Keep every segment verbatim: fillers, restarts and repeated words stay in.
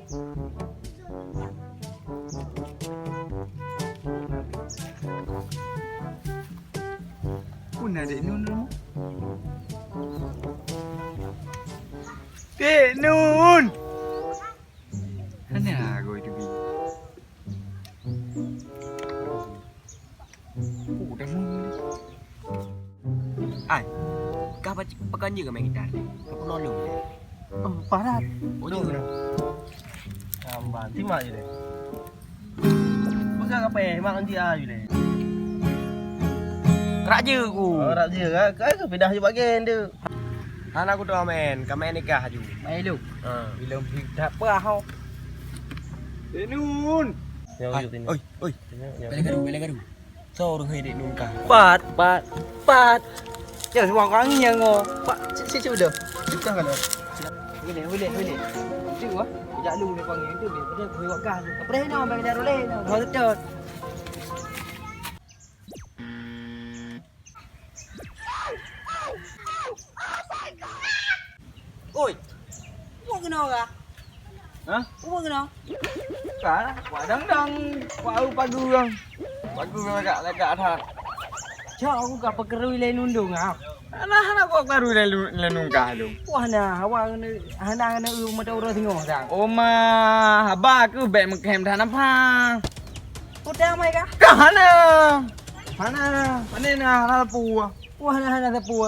Pun na Dek Nun rumoh? Dek Nun! Hana goi teubi. Oh, dah mun. Ai, kah pac-, pakon jeuet keu main gitar? Ka peunoh lôn. Oh, parat. Oh, jeuet. Sabar, timak je deh. Peugah apa eh? Mak nanti ah je deh. Rak je ku. Oh, rak je. Ka, ka, ka pindah je bak gen tu. Hana kutoe main, ka main nikah aju. Main lu. Ha. Bilong tak apa ho. Dek Nun. Hai, oi, oi. Bela garu, bela garu. So, ureueng hai Dek Nun kah? Pat, pat, pat. Ya, semua orang angin yang ngo. Pat, cik, cik, cik, udah. Bukan kalau. Boleh, boleh, boleh. Cik, wah. Jak lu ni panggil tu, boleh, boleh, boleh wakah tu. Apa dah ni, abang dah roleh ni. Mau sedot. Oi, buat kena orang. Hah? Buat kena. Ka, wak dang-dang, wak au pagu orang. Pagu lagak-lagak that. Cok, aku ka pekerui lé nundung ah. Alah, alah, kok baru lalu, lalu kah lu? Wah, nah, awak kena, hana kena u mata uroe singoh dah. Oma, haba aku bèk meukem dah nampak. Udah mai kah? Kah hana? Hana, hana, hana, hana pu. Wah, hana, hana pu.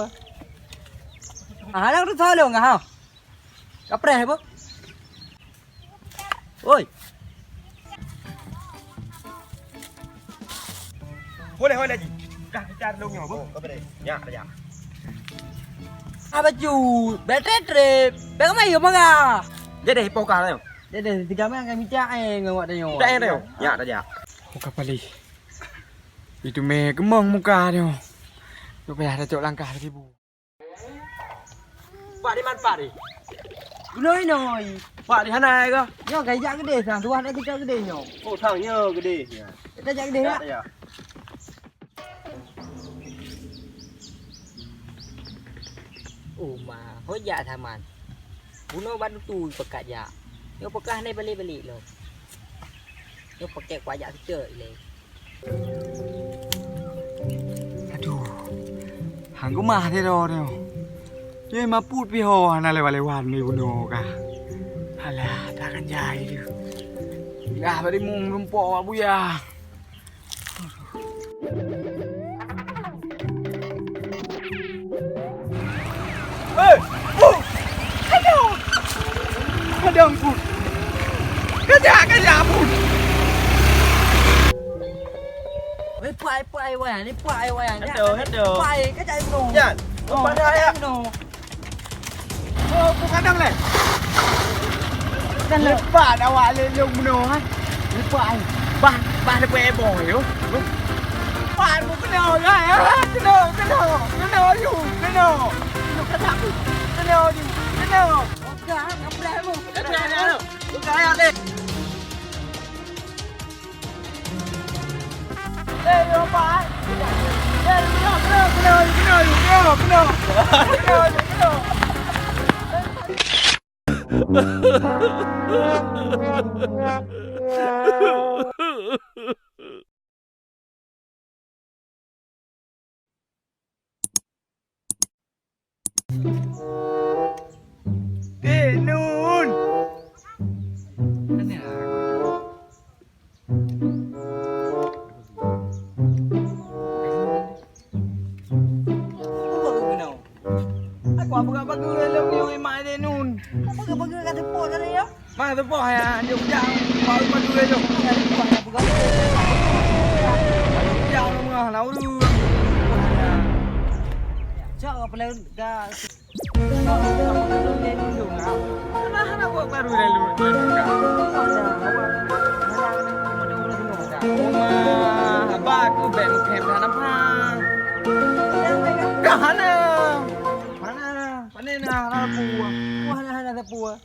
Ah, hana tu tolong ah. Kapreh apa? Oi. Boleh, boleh ji. Dah kita dong nyoh, Bu. Oh, kapreh. Ya, ya. Apa cu? Baterai trip. Bang mai yo mega. Jadi poka lah. Jadi tiga mai kami cak eh ngawak dah nyoh. Cak eh dah. Ya, dah ya. Poka pali. Itu meh gemong muka dia. Tu payah dah cok langkah lagi, Bu. Pak di man, Pak di? Gunoi-noi. Pak di hana ai kah? Nyoe kai jak keudeh sang, tuah dak tingkat keudeh nyoe. Oh, sang nyoe keudeh. Ya. Kita jak keudeh ya. Ya. Oh ma, ho jak saman. Bunoe bak dutu peugah jak. Nyoe peugah nai balik-balik lom. Nyoe pakai kuajak seutôt ilèe. Aduh, hang geumah sidroe nyoe. Yeh maput pih ho hana lewat-lewat ni bunoe kah. Alah, takkan jai tu. Dah bari mung lumpok wak buya. Hei! Oh! Aduh! Kadang pun. Kajak, kajak pun. Hei, puai, puai, wayang. Ni puai, wayang. Aduh, aduh. Puai, kajak itu. Jan, oh, kajak itu. Oh, bukan dong leh. Kan lepak dah awak lelong bunoe, ha? Lepak ai. Bah, bah lepak eboh yo. Bah bu kena lah, ha? Kena, kena. Kena you, kena. Kena kena you, kena. Oke, ngaplah bu. Kena, kena. Buka ayat deh. Dek Nun. Apa kau kena? Aku apa kau bagus dalam ni, oi, mak Dek Nun? Apa kau bagus kat tepuk tadi ya? Mak tepuk ya, anjuk jang. Baru bagus dalam. Jang rumah, nak urus. Cak apa lagi dah. Nah, hana kok baru lalu, lalu ka. Oma, haba aku bèk meukem hana pah. Ka hana. Hana, pane na hana pua. Wah, hana, hana pua.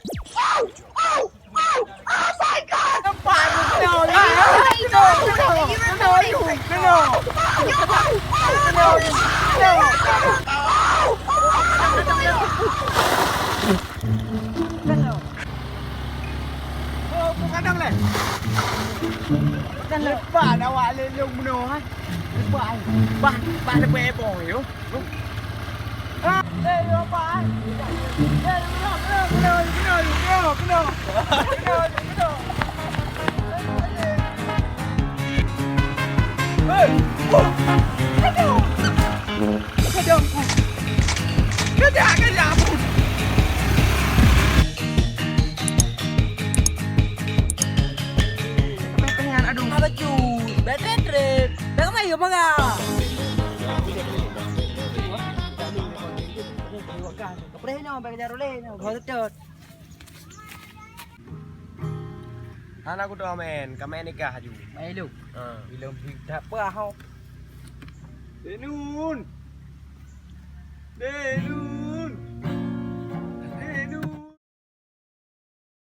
Leupah awak lé lôn bunoe, hai. Leupah, hai. Bah, bah leupah eboh, yo. Ah, eh, yo, bah, hai. Eh, keunoe, keunoe, keunoe, keunoe, keunoe, keunoe. Hei, oh, aduh. Aduh. Kejap, kejap. Apa cu? Baterai trip. Dah kemai ke manga? Kepreh nyoe, bagi jarum lé nyoe. Gua tetap. Hana kudoe meu'en, ka meu'en nikah aju. Mai lu. Ha. Bilong bi-, dak peurah ho. Denun. Denun.